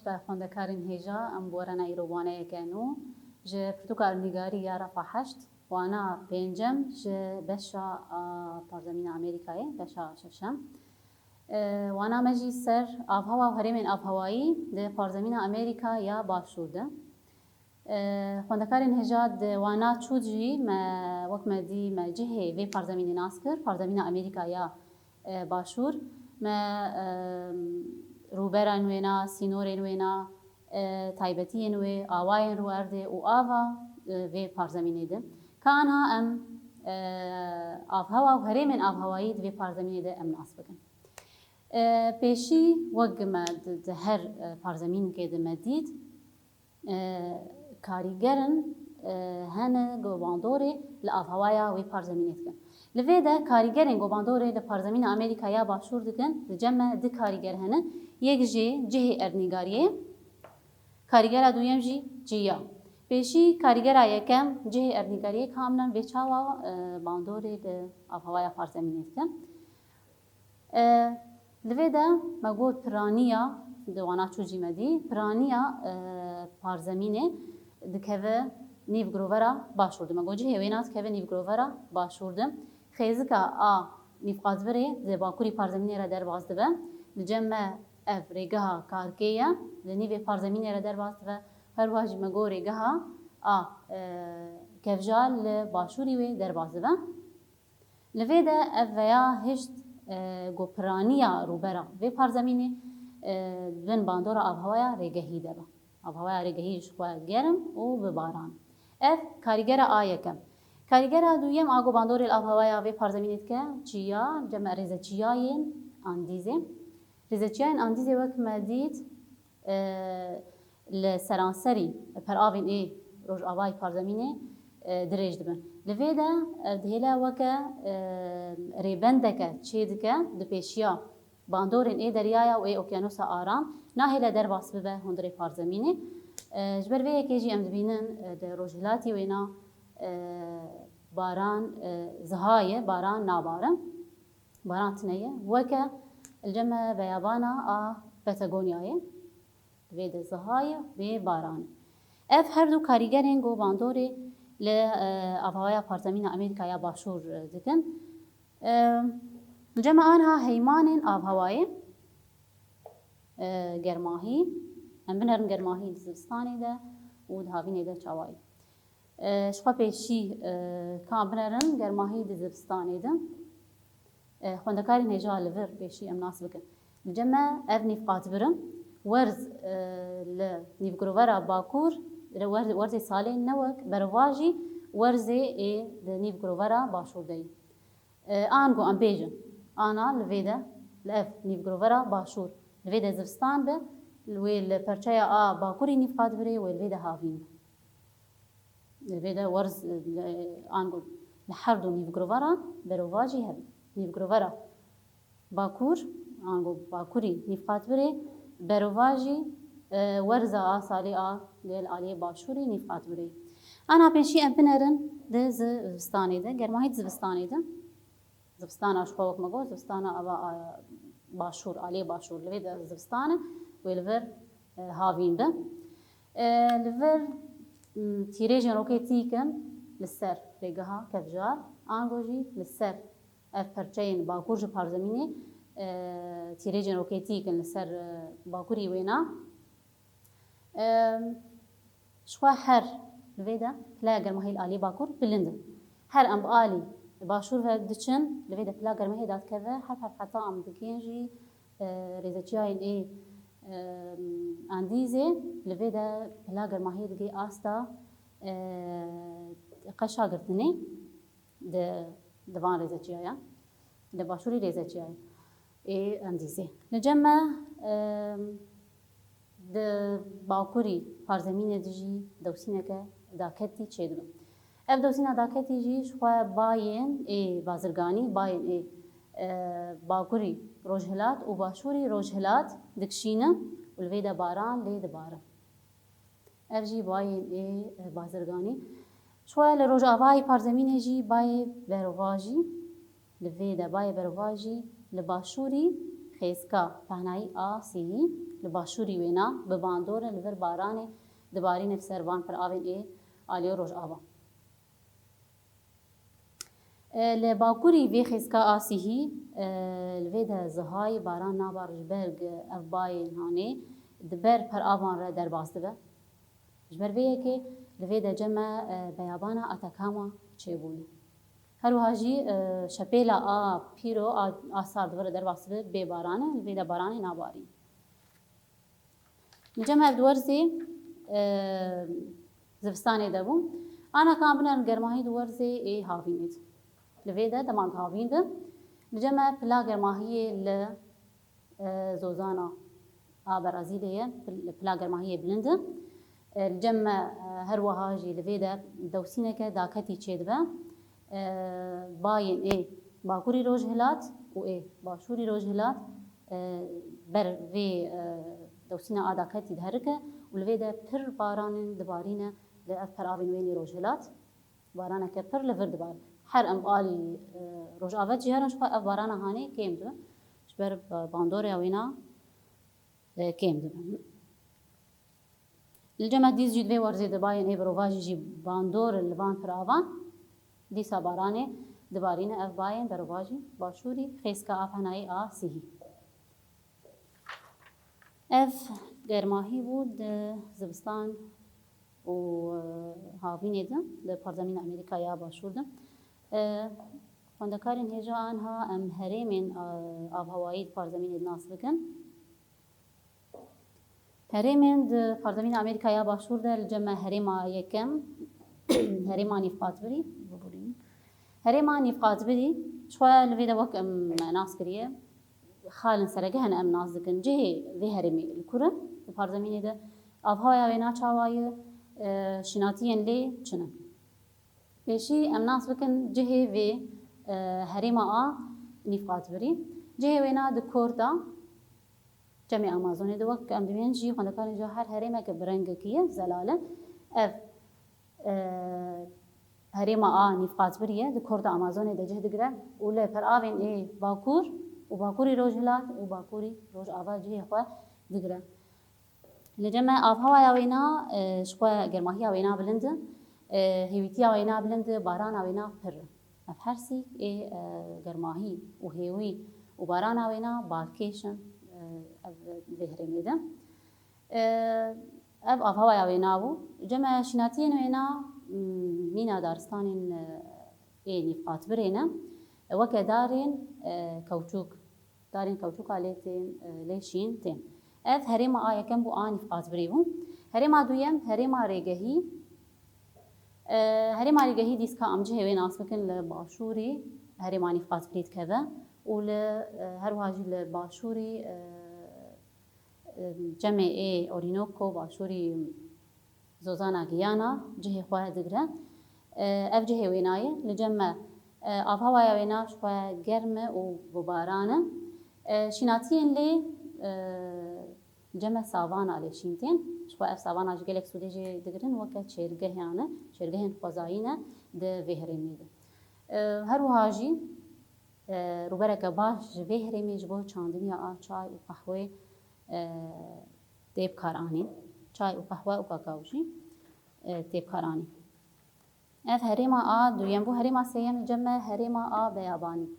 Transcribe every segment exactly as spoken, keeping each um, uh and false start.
Bi xwendekarên hêja em bi we re ne îro waneyeke nû ji pirtûka erdnîgarî ya refa heşt, wana pêncem ji beşa, a, Parzemîna Amerîkayê, beşa şeşem. E, wana me jî ser avhewa û herêmên avhewayî di Parzemîna Amerîka ya Başûr de. E, xwendekarên hêja di wana çû jî me, wek me dî, me cihê vê parzemînê nas kir, Parzemîna Amerîka ya, e, Başûr. Me, e, rûberên wêna, sînorên wêna, e, taybetiyên wê, awayên rûerdê û ava, e, vê parzemînê de. Ka anha em, e, avhewa û herêmên avhewayî di vê parzemînê de em nas bikin. E, pêşî wek me di, di her, e, parzemînekê de me dît, e, karîgerin, e, hene ku bandorê li avhewaya wê parzemînê dikin. Li vê de karîgerên ku bandorê li Parzemîna Amerîka ya Başûr dikin, li cem me du karîger hene. Yek jê cihê erdnîgariyê, karîgera duyem jî çiya. Pêşî karîgera yekem cihê erdnîgariyê, ka em bînin vê çawa, e, bandorê li avhewaya parzemînê dikin. E, li vê de me got piraniya, di wana çû jî me dî, piraniya, e, parzemînê dikeve nîvgirovera Başûr de. Me got cihê wêna dikeve nîvgirovera Başûr de. Xêzika a nîvqatbirê di bakurî parzemînê re derbas dibe. Li cem me ev rêgeha karkê ye, li nîvê parzemînê re derbas dibe. Her wiha jî me got rêgeha a, e, kevja li başûrî wê derbas dibe. Li vê de ev veya hişt, e, ku piraniya rûbera vê parzemînê, e, bin bandora avhewaya rêgehî de be. Avhewaya rêgehî ji xwe germ û bi baran. Ev karîgera a yekem. Karîgera duyem a ku bandorê li avhewaya vê parzemînê dike, çiya, cem me rêzeçiyayên Andîzê. Rêzeçiyayên Andîzê wek me dît, e, li seranserî peravên ê rojavayî parzemînê, e, dirêj dibin. Li vê de, e, dihêle weke, e, rêbendeke çêdike di pêşiya bandorên ê deryaya û ê Okyanusa Aram, nahêle derbas bibe hundirê parzemînê. E, ji ber vê yekê jî em dibînin, e, di rojhilatî wêna, e, baran, e, ziha ye, baran nabare. Baran tune ye. Weke li cem me beyabana a Patagonyayê, vê de ziha ye, vê baran e. Ev her du karîgerên ku bandorê li, e, avhewaya parzemîna Amerîka ya Başûr, e, dikin. E, li cem me anha heymanên avhewayê, e, germahî, em binerin germahî di zivistanê de û di havînê de çawa ye. E, ji xwe pêşî, e, ka em binerin germahî di zivistanê de. E, xwendekarên hêja li vir pêşî em nas bikin. Li cem me ev nîvqatbir in. Werz, e, li nîvgirovera Bakur, li wer-, werzê salê ne wek berovajî werzê ê di nîvgirovera Başûr de yî. E, ango em bêjin, ana li vê de, li ev nîvgirovera Başûr, li vê de zivistan be, wê li perçeya a Bakurî nîvqatbirê, wê li vê de havîn be. Li vê de werz, e, ango li her du nîvgirovaran berovajî hebe. Nîvgirovera Bakur, ango Bakurî nîvqatbirê, berovajî, e, werza a salê a gel aliyê Başûrî nîvqatbirê. Ana pêşî em binerin di zivistanê de, germahî di zivistanê de. Zivistana ji xwe wek me got, zivistana ava, a, Başûr, aliyê Başûr. Li vê de zivistan e, wê li vir, e, havîn be. E, li vir, m, tîrêjên roketî kin li ser rêgeha kevjar, ango jî li ser ev perçeyên bakur ji parzemînê, e, tîrêjên roketî kin li ser, e, bakurî wêna. Em, ji xwe her li vê de pileya germahiyê li aliyê bakur bilind e. Her em bi alî başûr ve diçin, li vê de pila germahiyê dadikeve, her her heta em digihên jî, e, rêzeçiyayên ê, em, Andîzê, li vê de pila germahiyê digihê asta, e, qeşa girtinê. Di, di van rêzeçiyayan, li başûrî rêzeçiyayê ê Endîzê. Li cem me, em, di bakurî parzemînê de jî dewsîneke daketî çêdibe. Ev dewsîna daketî jî ji xwe bayên ê bazirganî, bayên ê, e, bakurî rojhilat û başûrî rojhilat dikişîne û li vê de baran lê dibare. Ev jî bayên ê, e, bazirganî. Ji xwe li rojavayê parzemînê jî bayê berovajî, li vê de bayê berovajî li başûrî xêzka pehnayî a sihî, li başûrî wêna bi bandor e, li vir baranê dibarîne li ser van piravên ê aliyê Rojava. E, li bakurî vê xêzka a sihî, e, li vê de zihayê baran nabar ji ber ev bayên hanê di ber peravan re derbas dibe. Ji ber vê yekê li vê de cem e, e, beyabana Atacama çêbûye. Her wiha jî, e, şepêla a pîro a, a sar di vir re derbas dibe bê baran e, li vê de baranê nabarî. Li cem ev di werzê, e, zivistanê de bû. Ana ka em binerin germahî di werzê ê havînê de. Li vê de dema di havîn de. Li cem e pila germahiyê li, e, zozana a Berazîlê ye, pil-, pila germahiyê bilind e. E, li cem me, e, her wiha jî li vê de dewsîneke daketî çêdibe. E, bayên ê bakurî rojhilat û ê başûrî rojhilat, e, ber vê, e, dewsîna a daketî diherike û li vê de pir baranên dibarîne li ev peravên wênê rojhilat. Baraneke pir li vir dibar. Her em alî, e, rojava jî herin, ji xwe ev barana hanê kêm dibe. Ji ber ba-, bandorê wêna, e, kêm dibe. Li cem e dîs jî di vê werzê de bayên ê berovajî jî bandor li van piravan, dîsa baranê dibarîne ev bayên berovajî başûrî xêzka a pehnayî a sihî. Ev germahî bû di zivistan û, e, havînê de, di parzemîna Amerîka ya Başûr de. E, xwendekarên hêja anha em herêmên, e, avhewayî di parzemînê de nas bikin. Herêmên di parzemîna Amerîka ya Başûr de li cem me herêma yekem, herêma nîvqatbirî, biborîn. Herêma nîvqatbirî, ji xwe li vê de wek em nas kiriye, xalên sereke hene em nas dikin. Cihê vê herêmê li kur e, di parzemînê de avhewaya wêna çawa ye, e, şînatiyên lê çi ne? Pêşî em nas bikin cihê vê, e, herêma a nîvqatbirî. Cihê wêna di korta Çemê Amazonê de wek em dibînin jî xwendekarên ji her herêmeke bi rengekî ye, zelal e. Ev, e, herêma a nîvqatbirî ye, di korta Amazonê de cih digire û li peravên ê bakur û bakurî rojhilat û bakurî rojava cihê xwe digire. Li cem me avhewaya wêna, e, ji xwe germahiya wêna bilind e, e, hêwîtiya wêna bilind e, barana wêna pir e. Ev her sî ê, e, germahî û hêwî û barana wêna balkêş in, e, ev vê herêmê de. E, ev avhewaya wêna bû. Cem e şînatiyên wêna, m, mîna daristanên, e, ê nîvqatbirê ne. E, weke darên, e, kewçûk. Darên kewçûka lê tên, e, lê şîn tên. Ev herêma a yekem bû a nîvqatbirî bû. Herêma duyem, herêma rêgehî. E, herêma rêgehî dîska em cihê wê nas bikin li başûrî herêma nîvqatbirî dikeve û li, e, her wiha jî li başûrî, e, e, cemê ê Orinoco, başûrî Zozana Giyana cihê xwe digire. E, ev cihê wêna ye. Li cem me, e, avhewaya wêna ji xwe germ e û bi baran e. E, şînatiyên lê, e, cem me savana lê şîn tên. Ji xwe ev savana ji gelek sûdê jê digirin, weke çêrgehan e. Çêrgehên xwezayî ne di vê herêmê de. E, her wiha jî, e, rûbereke baş ji vê herêmê ji bo çandiniya a çay û qehwê, e, tê bikaranîn. Çay û qehwe û kakao jî, e, tê bikaranîn. Ev herêma a duyem bû. Herêma sêyem li cem me herêma a beyabanî.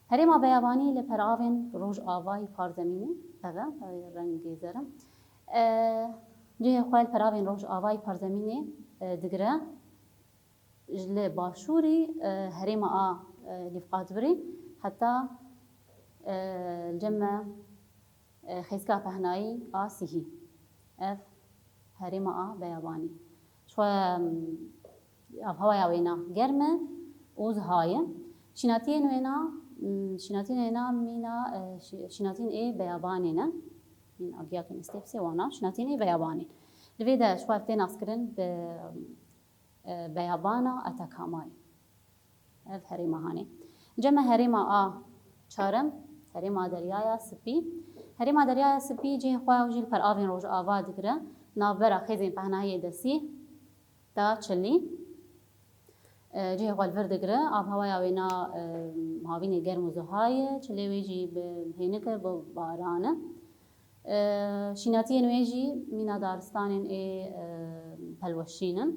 Herêma beyabanî li peravên rojavayî parzemînê, ev e, rengê zer e. E, cihê xwe li peravên rojavayî parzemînê, e, digire. Ji li başûrî, e, herêma a, e, Nîvqatbirî heta, e, li cem me, e, xêzka pehnayî a sihî. Ev herêma a beyabanî. Ji xwe, em, avhewaya wêna germ e û ziha ye. Şînatiyên wêna, em, şînatiyên wêna mîna, e, şî-, şînatiyên ê beyabanê ne. Mîna giyakên stepsê wana, şînatiyên ê beyabanê. Li vê de ji xwe ev tê naskirin bi, e, beyabana Atakamay. Ev herêma hanê. Cem me herêma a çarem, herêma Deryaya Spî. Herêma Deryaya Spî cihê xwe ew jî li peravên rojava digire, navbera xêzên pehnayê desî ta çilî. E, cihê xwe li vir digire, avhewaya wêna, e, havînê germ û ziha ye, çilê wê jî bi hênik e, bi baran e. E, şînatiyên wê jî mîna daristanên ê, e, pelweşîn in.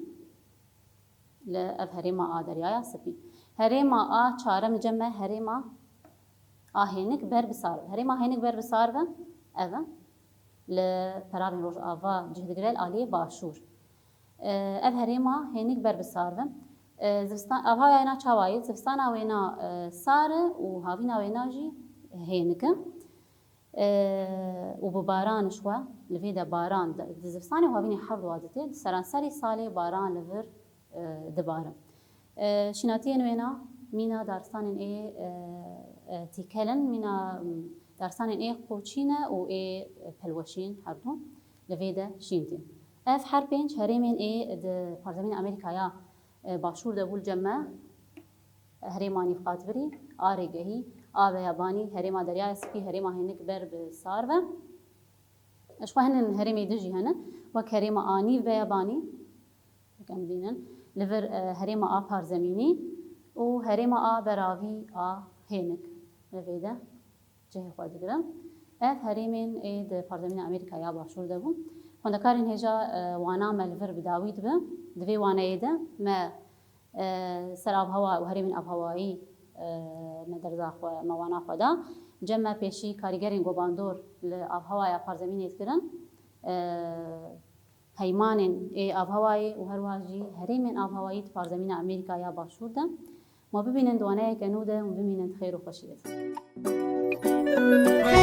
Li ev herêma a Deryaya Spî. Herêma a çarem li cem me herêma a Hênik ber bi Sarve. Herêma Hênik ber bi Sarve ev e. Li peravên rojava cih digire li aliyê başûr. E, ev herêma Hênik ber bi Sarve. E, zivistan, avhaya wêna çawa ye? Zivistana wêna, e, sar e û havîna wêna jî hênik e. E, û bi baran ji xwe, li vê de baran di, di zivistanê û havînê hevdû wa ditê, di seranserê salê baran li vir, e, dibare. E, şînatiyên wêna mîna daristanên ê, e, e, tîkel in, mîna, m, daristanên ê qoçî ne û ê pelweşîn hevdû li vê de şîn tên. Ev her pênc herêmên ê di parzemîna Amerîkaya, e, başûr de bû li cem me. Herêma Nîvqatvirî, a Rêgehî, a Beyabanî, herêma Deryaya Spî, herêma Hênik ber bi Sarve. Ji xwe hinin herêmê din jî hene, wek herêma a Nîv Beyabanî, wek em dînin, li vir, e, herêma a Parzemînî û herêma a Beravî a Hênik. Li vê de cihê xwe digirin. Ev herêmên ê di Parzemîna Amerîka ya Başûr de bûn. Xwendekarên hêja, e, wana me li vir bi dawî dibe. Di vê waneyê de me, e, ser avhewa û herêmên avhewayî, e, me derza xwe, me wana xwe da. Cem me pêşî karîgerên gobandor li avhewaya Parzemînê dikirin. E, peymanên ê avhewayê û herwiha jî herêmên avhewayî di Parzemîna Amerîka ya Başûr de. Ma bibînin di waneyeke nû de hûn bimînin di xêr û xweşiyê de.